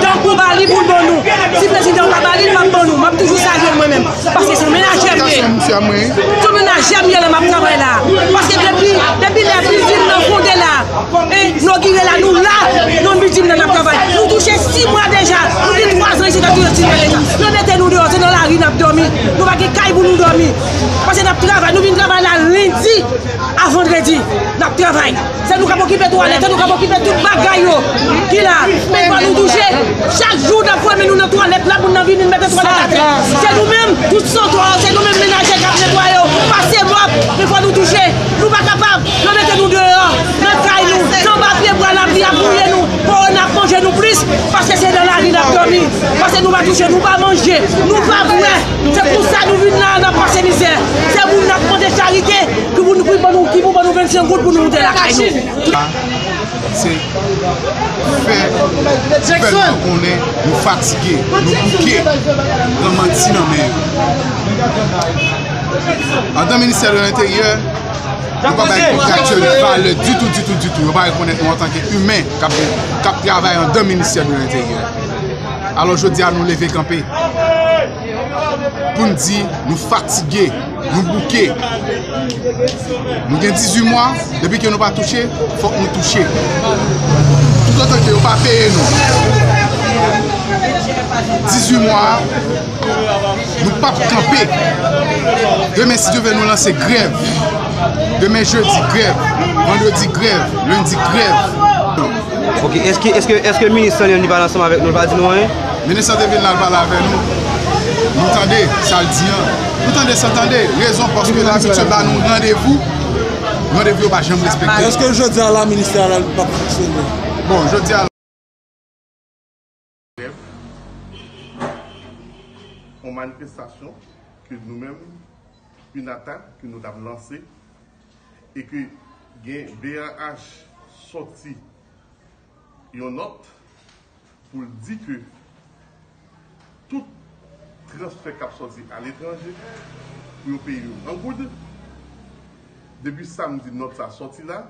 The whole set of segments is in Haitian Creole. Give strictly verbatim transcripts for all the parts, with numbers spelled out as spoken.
Tankou ba li pou l ban nou. Si prezidan pa ba li, l p ap ban nou. M ap toujou salye l mwen menm. Paske se yon menajè m ye. Se yon menajè m ye lè m ap travay la. Paske depi, depi lè bilding nan fonde la, e, inogire la, nou la, nan bilding nan n ap travay. Nou touche sis mwa deja. Nou gen twa zan isit ap touche sis mwa deja. Yo mete nou deyò, se nan lari n ap dòmi. Nou pa gen kay pou nou dòmi. Paske n ap travay, nou vin travay la lendi a vandredi. N ap travay. Se nou k ap okipe twalèt, se nou k ap okipe tout bagay yo ki la. Men fò nou touche. Chak jou n ap fèmen nou nan twalèt la, moun nan vini, n mete twalèt atè. Se nou menm, tout santwa, se nou menm menajè k ap netwaye yo, pase mòp, men fò nou touche. Nou pa kapab. Yo mete nou deyò, nan kay nou, anba pye bwa, lapli ap mouye nou, kowona ap manje nou plis, paske se nan lari n ap dòmi. Paske nou pa touche, nou pa manje, nou pa bwè. Se pou sa nou vin la, n ap pase mizè. Se moun n ap mande charite, ki pou nou, ki pou ban nou, ki pou ban nou vennsenk goud pou nou moute lakay nou. Se fè gouvènman konnen nou fatige, nou bouke, pran manti nan men yo. Andan ministè de lenteryè, nou pa bay kontraktè valè ditou, ditou, ditou. Yo pa rekonèt nou antanke imen k ap, k ap travay andan ministè de lenteryè. Alò, jodi a, nou leve kanpe pou n di nou fatige, nou bouke. Nou gen dizuit mwa, depi ke nou pa touche, fòk nou touche. Toutotan ke yo pa peye nou dizuit mwa a, nou p ap kanpe. Demen, si Dye vle, nou lanse grèv. Demen jedi, grèv. Vandredi, grèv. Lendi, grèv. Ok, èske, èske, èske minis lan li pa ansanm avèk nou, li pa di nou anyen? Minis lan te vin la, l pale avè nou. Nou tande sa l di an. Nou tande san tande. Rezon, paske labitid ba nou randevou. Randevou yo pa janm respekte. Èske jodi a la, ministè a la, li p ap fonksyone? Bon, jodi a la. Yon manifestasyon ke nou menm, UNATA, ke nou t ap lanse, e ke gen B A H sòti yon nòt pou l di ke tout transfè k ap sòti aletranje, pou yo peye yo an goud. Depi samdi nòt sa sòti la,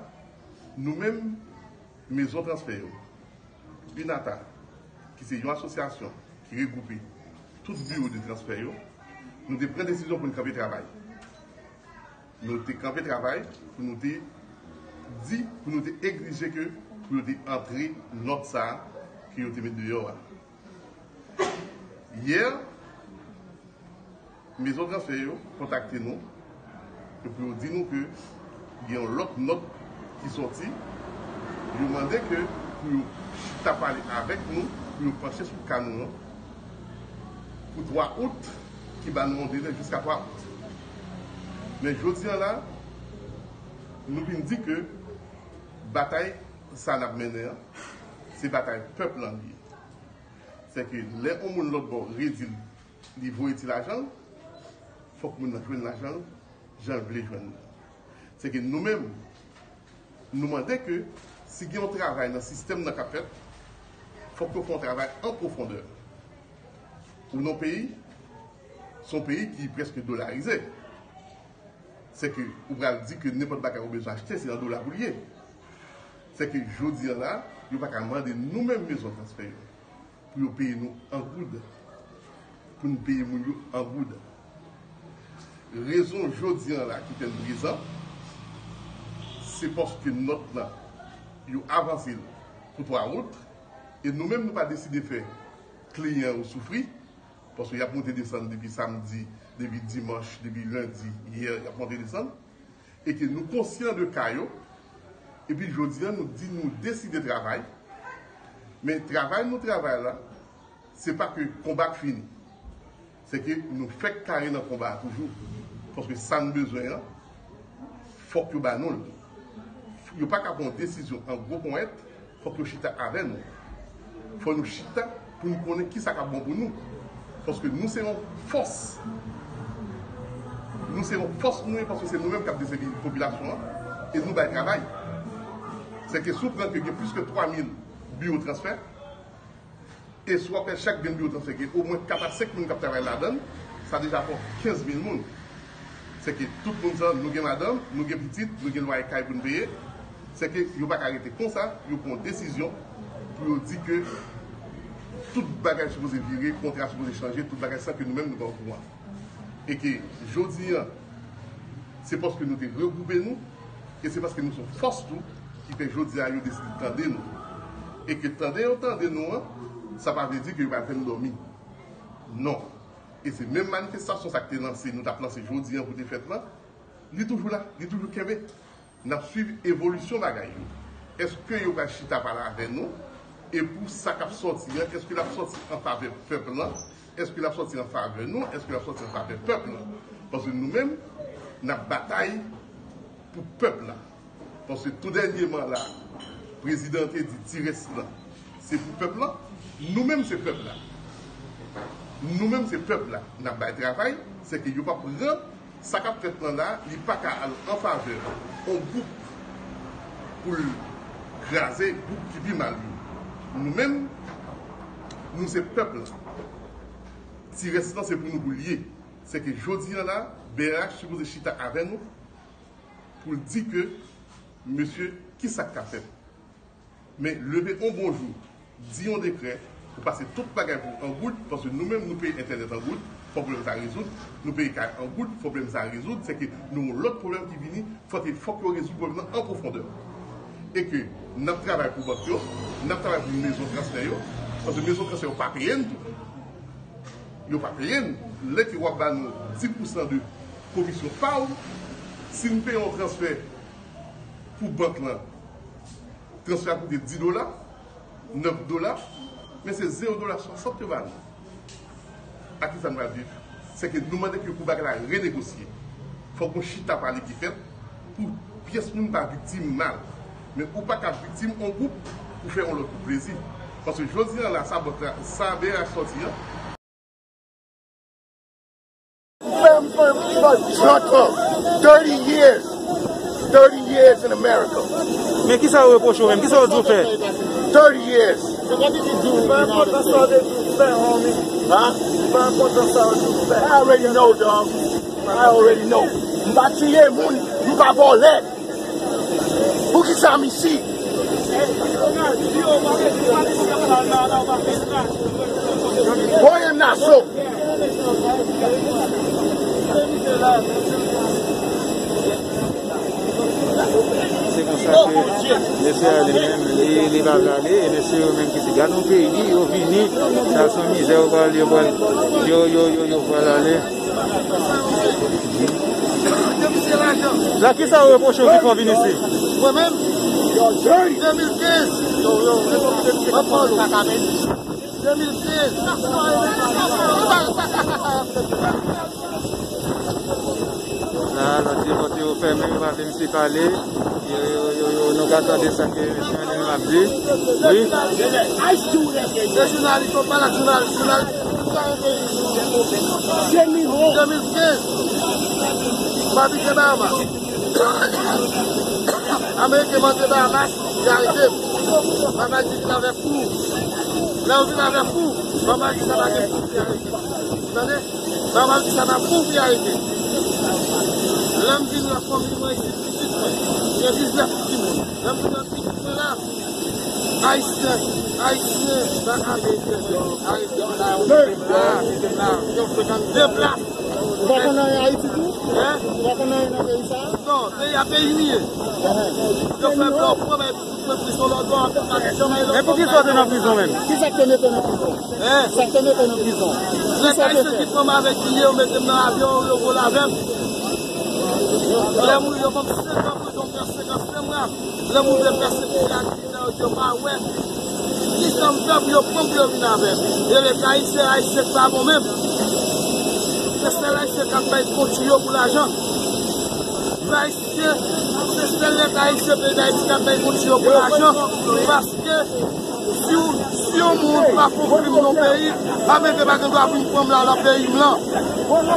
nou menm, mezon transfè yo, UNATA, ki se yon asosyasyon ki regwoupe tout biwo de transfè yo, nou te pran desizyon pou n kanpe travay. Nou te kanpe travay pou nou te di, pou nou te egzije ke pou yo te antre nòt sa a ke yo te met deyò a. Yè, mezon transfè yo kontakte nou, e pou yo di nou ke gen yon lòt nòt ki sòti, yo mande ke pou yo chita pale avèk nou, pou yo panche sou ka nou an, pou twa out, ki ba nou yon delè jiska twa out. Men jodi a la, nou vin di ke batay sa n ap mennen an, se batay pèp lan li ye. Se ke lè yon moun lòt bò redi l, li voye ti lajan l, fòk moun nan jwenn lajan l jan l vle jwenn li. Se ke nou menm, nou mande ke si gen yon travay nan sistèm nan k ap fèt, fòk yo fè yon travay an pwofondè. Ou nan peyi, se yon peyi ki prèske dolarize. Se ke ou pral di ke nenpòt bagay ou bezwen achte, se an dola pou l ye. Se ke jodi a la, yo pa ka mande nou menm mezon transfè yo pou yo peye nou an goud, pou n peye moun yo an goud. Rezon jodi a la ki fè n prezan, se paske nòt lan, yo avanse l pou twa out, e nou menm nou pa deside fè kliyan yo soufri, paske y ap monte desann depi samdi, depi dimanch, depi lendi, yè, y ap monte desann. E ke nou konsyan de ka yo, epi jodi a, nou di nou deside travay, men travay nou travay la, se pa ke konba k fini. Se ke nou fèk kare nan konba a toujou, paske sa n bezwen an, fòk yo ba nou l. Yo pa ka pran yon desizyon an gwo ponyèt, fòk yo chita avè nou. Fò nou chita pou nou konnen kisa k ap bon pou nou. Paske nou se yon fòs. Nou se yon fòs nou ye, paske se nou menm k ap desèvi popilasyon an, e nou bay travay. Se ke si w pran ke gen plis ke twa mil biwo transfè, e si w ap fè chak grenn biwo transfè gen omwen kat a senk moun k ap travay ladan l, sa deja fè kenz mil moun. Se ke tout moun sa, nou gen madanm, nou gen pitit, nou gen lwaye kay pou n peye. Se ke yo pa ka rete konsa, yo pran yon desizyon pou yo di ke Tout bagay sipoze vire, kontra sipoze chanje, tout bagay san ke nou menm nou pa okouran. E ke jodi a, se paske nou te regwoupe nou, e se paske nou se yon fòs tou, ki fè jodi a yo deside tande nou. E ke tande yo tande nou an, sa pa vle di ke yo pa fè nou dòmi. Non. E se menm manifestasyon sa ki te lanse, nou t ap lanse jodi a pou te fèt la, li toujou la, li toujou kenbe. N ap swiv evolisyon bagay yo. Èske yo pral chita pale avè nou? E pou sa k ap sòti an, èske l ap sòti an favè pèp lan? Èske l ap sòti an favè nou? Èske l ap sòti an favè pèp lan? Paske nou menm, n ap batay pou pèp la. Paske tou dènyèman la, prezidan te di ti rès lan, se pou pèp lan. Nou menm, se pèp la. Nou menm, se pèp la. N ap bay travay, se ke yo p ap pran sa k ap fèt lan la, li pa ka al an favè yon gwoup pou l kraze gwoup ki pi mal yo. Nou menm, nou se pèp la. Ti rès lan, se pou nou pou l ye. Se ke jodi a la, B R H sipoze chita avè nou pou l di ke, mesye, ki sa k ka fèt? Men leve yon bon jou, di yon dekrè pou pase tout bagay pou an goud, paske nou menm nou peye entènèt an goud, fò pwoblèm sa rezoud, nou peye kay an goud, fò pwoblèm sa rezoud, se ke nou yon lòt pwoblèm ki vini, fò te, fòk yo rezoud pwoblèm nan an pwofondè. E ke n ap travay pou bank yo, n ap travay pou mezon transfè yo, paske mezon transfè yo pa peye n tou. Yo pa peye n. Lè ke w ap ba nou dis pousan de komisyon pa w, si n peye yon transfè pou bank lan, transfè a koute dis dola, nèf dola, men se zewo dola swasant yo ba nou. Ak ki sa n pral viv? Se ke nou mande ke pou bagay la renegosye. Fòk gon chita pale ki fèt pou pyès moun pa viktim mal. Men ou pa ka viktim yon gwoup pou fè yon lòt gwoup plezi. Paske jodi a la, sa bòt la, sa B R H sòti an, Fè m fè m trant an, thirty years, thirty years in America. Men kisa yo repwoche w menm? Kisa yo di w fè? Thirty years. Ou pa kontan sa yo di w fè, homie. Huh? Ou pa kontan sa yo di w fè. I already know, dog. I already know. M pa tiye moun, m pa vòlè. Poukisa m isi? Voye m nan so. Se konsa ke mesye a li menm, li, li pa vle ale, e mesye yo menm ki di gad yon peyi, yo vini, sa se yon mizè, yo pral, yo pral, yo, yo, yo, yo pral ale. La, kisa yo repwoche w ki fè w vin isi? Mwen menm, de mil kenz, m ap pale w. De mil kenz. La, lòt depòte yo fèmen, yo pa vle misye pale. Yo, yo, yo, yo, nou ka tande sa ke mesye an li menm ap di. Wi. Se jounalis, fò pale ak jounalis, jounalis. De mil kenz, m abite Bahamas. Ameriken m antre Bahamas, yo arete m. Bahamas di vin avèk fou. Lè yo vin avèk fou, Bahamas di sa pa gen fou pou yo arete m. Tande? Bahamas di sa pa fou pou yo arete m. Lè m vin la fanmi mwen isit, pitit mwen, gen diznèf timoun. Lè m vin la pitit mwen la, Ayisyen, Ayisyen, nan Ameriken, Ayisyen, la, la, yo frekante de plas. Ou pa konn anyen Ayiti tou? Hein? Ou pa konn anyen nan peyi sa a? Non, peyi a peyi m ye. Yo fè blan pran, men tout mwen prizon lòt bò, anpil pa janm ale lòt bò. Men poukisa w te nan prizon menm? Kisa k te mete w nan prizon? Hein? Sa k te mete w nan prizon? Lè Ayisyen ki pran m avèk bilye, yo mete m nan avyon, yo vole avè m. Lè m rive, yo ban m senk an prizon, m fè senk an, senk mwa. Lè m rive, m fè senk mwa. Yo pa wè. Kisa m fè pou yo pran m pou yo vin avè m? E leta ayisyen, ayisyen k pa bon menm. Se sèl ayisyen k ap bay konti yo pou lajan. Ayisyen, se sèl leta ayisyen peyi Dayiti k ap bay konti yo pou lajan. Paske si w, si yon moun pa fè yon krim nan peyi, Ameriken pa gen dwa vin pran m la nan peyi m lan.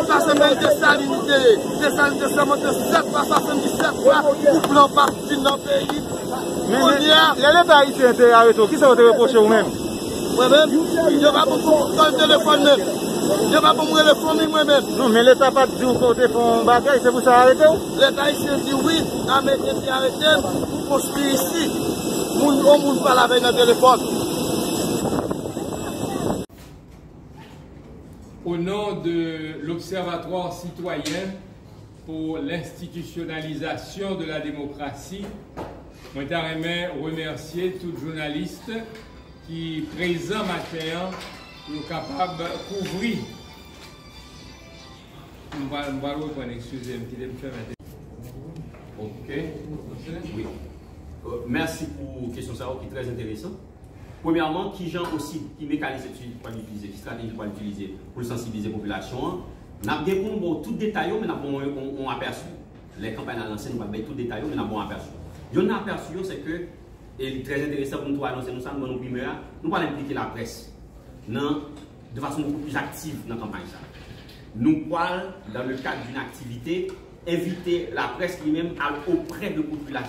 Sa se peyi Desalin li te ye. Desalin te sèmante sèt fwa, swasanndisèt fwa pou blan pa vin nan peyi. Men lè, lè leta ayisyen te arete w, kisa yo te repwoche w menm? Mwen menm, yo pa ban m kòd telefòn menm. Yo pa ban m rele fanmi mwen menm. Non, men leta pa t di w ke w te fè yon bagay, se pou sa yo arete w? Leta ayisyen di wi, Ameriken te arete m pou konspirisi. Moun, yon moun pale avè l nan telefòn. Au nom de l'Observatoire citoyen pour l'institutionnalisation de la démocratie, mwen ta renmen remèsye tout jounalis ki prezan maten an pou yo kapab kouvri. M pral m pral reprann, eskize m, kite m fèmen. Ok. Wi. Euh, Mèsi pou kesyon sa yo ki trè enteresan. Premyèman, ki jan osi, ki mekanis w pral itilize, ki estrateji w pral itilize pou l sansibilize popilasyon an? N ap gen pou nou ba w tout detay yo, men n ap ba w yon apèsi. Lè kanpay la lanse, nou pral bay tout detay yo, men n ap ba w apèsi. Youn nan apèsi yo, se ke, e li trè enteresan pou nou tou anonse nou sa, nou ban nou primè a, nou pral enplike laprès nan de fason beaucoup plus active nan kanpay sa. Nou pral, dans le cadre d'une activité, envite laprès li menm al oprè de popilasyon.